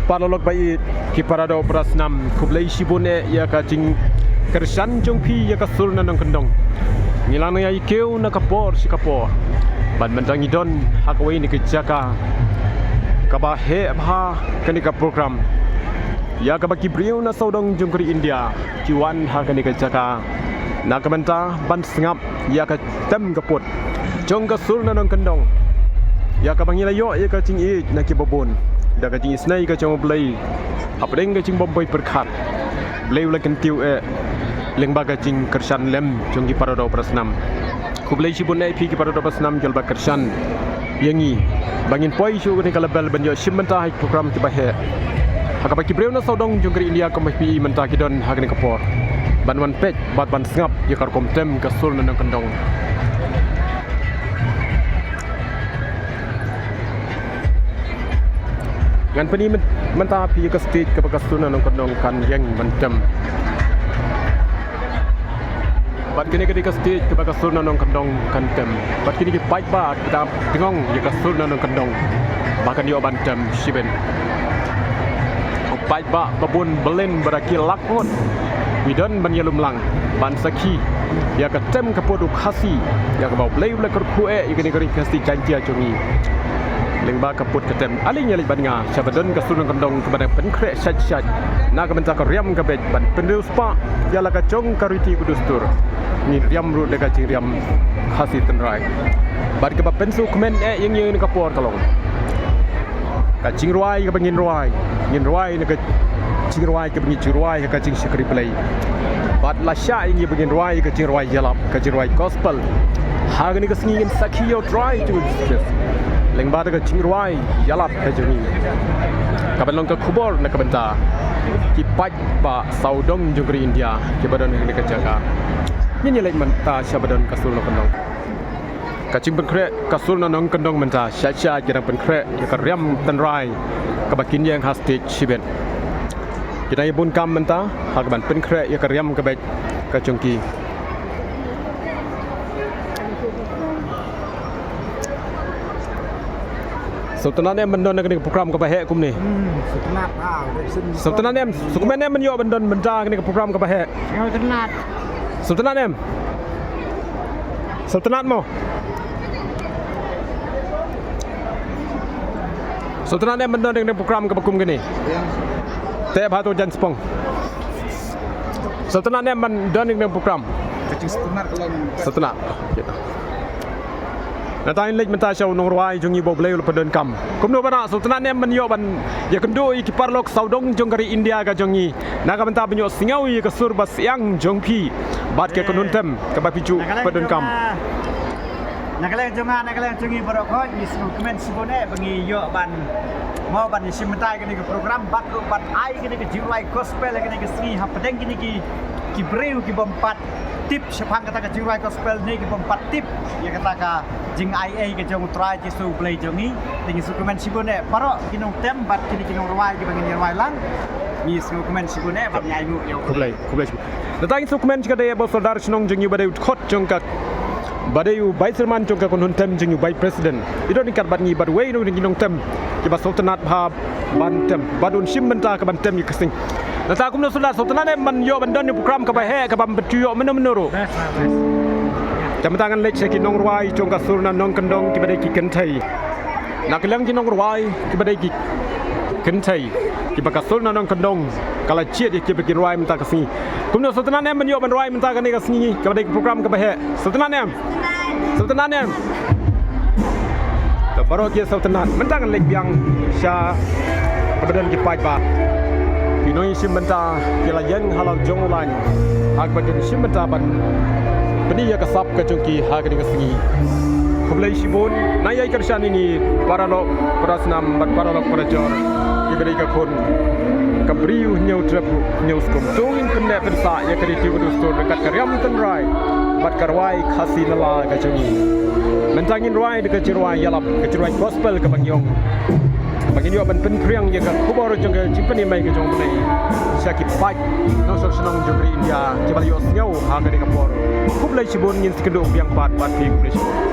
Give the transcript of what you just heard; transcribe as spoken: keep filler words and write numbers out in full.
Paralok ba ïeit, ki para doh para snam, khublei shibun eh ïa ka jingkyrshan jong phi ïa ka sur na nongkyndong. Ngi la nang ïa kiew na ka por sha ka por ban mynta ngi don ha kawei na ka jaka kaba heh bha kane ka program ïa kaba ki briew na sawdong jong ka ri India ki wan ha kane ka jaka na ka bynta ban sngap ïa ka tem ka put jong ka sur na nongkyndong ïa kaba ngi la ïoh ïa ka jingïeit na kiba bun da ka jingisynei ka jong U Blei hapdeng ka jingbym poi pyrkhat. Blei u la kyntiew eh lyngba ka jingkyrshan lem jong ki para doh para snam. Khublei shibun eh phi ki para doh para snam ki la ba kyrshan ïa ngi ba ngin poi shuh kane ka level ban ïoh shim bynta ha ki program kiba heh ha kaba ki briew na sawdong jong ka ri India kumba phi mynta ki don ha kane ka por ban wan peit bad ban sngap ïa ka rukom tem ka sur na nongkyndong. Ngan pyni myn-, mynta phi ïa ka stage kaba ka sur na nongkyndong kan ïeng ban tem. Bad kine ki dei ka stage kaba ka sur na nongkyndong kan tem. Bad kine ki paidbah ki dang tngong ïa ka sur na nongkyndong ba kan ïoh ban tem shibit. Ki paidbah ba bun bylin ba da ki lak ngut ki don ban ïalum lang ban sakhi ïa ka tem ka put u Khasi ïa kaba U Blei u la kyrkhu eh ïa kane ka ri Khasi Jaiñtia jong ngi. Lyngba ka put ka tem, ale ngin ïa leit bad nga sha ba don ka sur nongkyndong kaba dang pynkhreh shait shait na ka bynta ka riam ka beit ban pynriewspah ïa la ka jong ka riti ka dustur. Ngin riam ruh da ka jingriam Khasi tynrai. Bad kaba pynsngewkmen eh ïa ngi ïa ka por ka long ka jingrwai kaba ngin rwai, ngin rwai na ka jingrwai kaba ngi jingrwai ha ka jingshakri Blei. Bad la shah ïa ngi ba ngin rwai ka jingrwai ïalap, ka jingrwai gospel. Ha kane ka sngi ngin sakhi ïa U Trai jong ngi Jisu Khrist lyngba da ka jingrwai ïalap ka jong ngi kaba long ka khubor na ka bynta ki paidbah sawdong jong ka ri India kiba don ha kane ka jaka. Ngin ïa leit mynta sha ba don ka sur nongkyndong. Ka jingpynkhreh ka sur na nongkyndong mynta, shait shait ki dang pynkhreh ïa ka riam tynrai kaba kin ïeng ha stage shibit. Ki dang ïa bun kam mynta ha kaban pynkhreh ïa ka riam ka beit ka jong ki. Sngewtynnat em ban don ha kane ka program kaba heh kumne. Hmm, sngewtynnat, ah, sngewtynnat em, sngewtynnat em ban ïoh ban don mynta ha kane ka program kaba heh. Sngewtynnat. Sngewtynnat em. Sngewtynnat mo. Sngewtynnat em ban don ha kane ka program kaba kum kane. Te bha to jan spong. Sngewtynnat em ban don ha kane ka program. Sngewtynnat. Nangta ngin leit mynta sha u nongrwai jong ngi ba U Blei u la pyndonkam. Kumno ba na sngewtynnat em ban ïoh ban ïakynduh ïa ki paralok sawdong jong ka ri India ka jong ngi. Na ka bynta ban ïoh sngew ïa ka sur ba syiang jong phi bad ka kynhun tem kaba phi ju pyndonkam. Na ka liang jong nga, na ka liang jong ngi baroh khoit ngi sngewkmen shibun eh ba ngi ïoh ban mo ban ïashim bynta ïa kane ka program bad ruh ban ai kane ka jingrwai gospel ïa kane ka sngi hapdeng kine ki, ki briew ki bym pat tip shaphang kata ka jingrwai gospel ne ki bym pat tip ïa kata ka jingai ei ka jong U Trai Jisu U Blei jong ngi. Te ngi sngewkmen shibun eh baroh ki nongtem bad kine ki nongrwai kiba ngin ïarwai lang. Ngi sngewkmen shibun eh bad ngi ainguh ïa U Blei. Khublei, khublei shibun. Nangta ngi sngewkmen shi katdei ïa u Sordar Shnong jong ngi ba dei u dkhot jong ka, ba dei u Vice Chairman jong ka kynhun tem jong ngi u Vice President. I don ryngkat bad ngi bad wei na ki nongtem kiba sngewtynnat bha ban tem bad un shim bynta ka ban tem ïa ka sngi. Nangta kumno Sordar, sngewtynnat em ban ïoh ban don ïa u program kaba heh kaba ym pat ju ïoh mynno mynno ruh. Best lah, best. Te mynta ngan leit sha ki nongrwai jong ka sur na nongkyndong kiba dei ki kynthei. Na ka liang ki nongrwai kiba dei ki kynthei kiba ka sur na nongkyndong ka la jied ïa kiba kin rwai mynta ka sngi. Kumno, sngewtynnat em ban ïoh ban rwai mynta kane ka sngi kaba dei ka program kaba heh? Sngewtynnat em? Sngewtynnat em? Te baroh ki sngewtynnat. Mynta ngan leit biang sha kaba don ki paidbah. Ki nongïashim bynta ki la ïeng ha la jong u lain ha kaba kin shim bynta ban pyni ïa ka sap ka jong ki ha kane ka sngi. Khublei shibun, nang ïai kyrshan ïa ngi paralok para snam bad paralok para jor kiba dei ka khun ka bri u Hynñiewtrep Hynñiewskum. To ngin pynneh pynsah ïa ka riti ka dustur ryngkat ka riam tynrai bad ka rwai Khasi na la ka jong ngi. Mynta ngin rwai da ka jingrwai ïalap, ka jingrwai gospel kaba ngi ong ba ngin ïoh ban pynphriang ïa ka khubor jong ka jingpynim ei ka jong U Blei sha ki paid nongshong shnong jong ka ri India kiba la ïohsngew ha kane ka por. Khublei shibun, ngin sa ïakynduh biang pat bad phi, khublei shibun.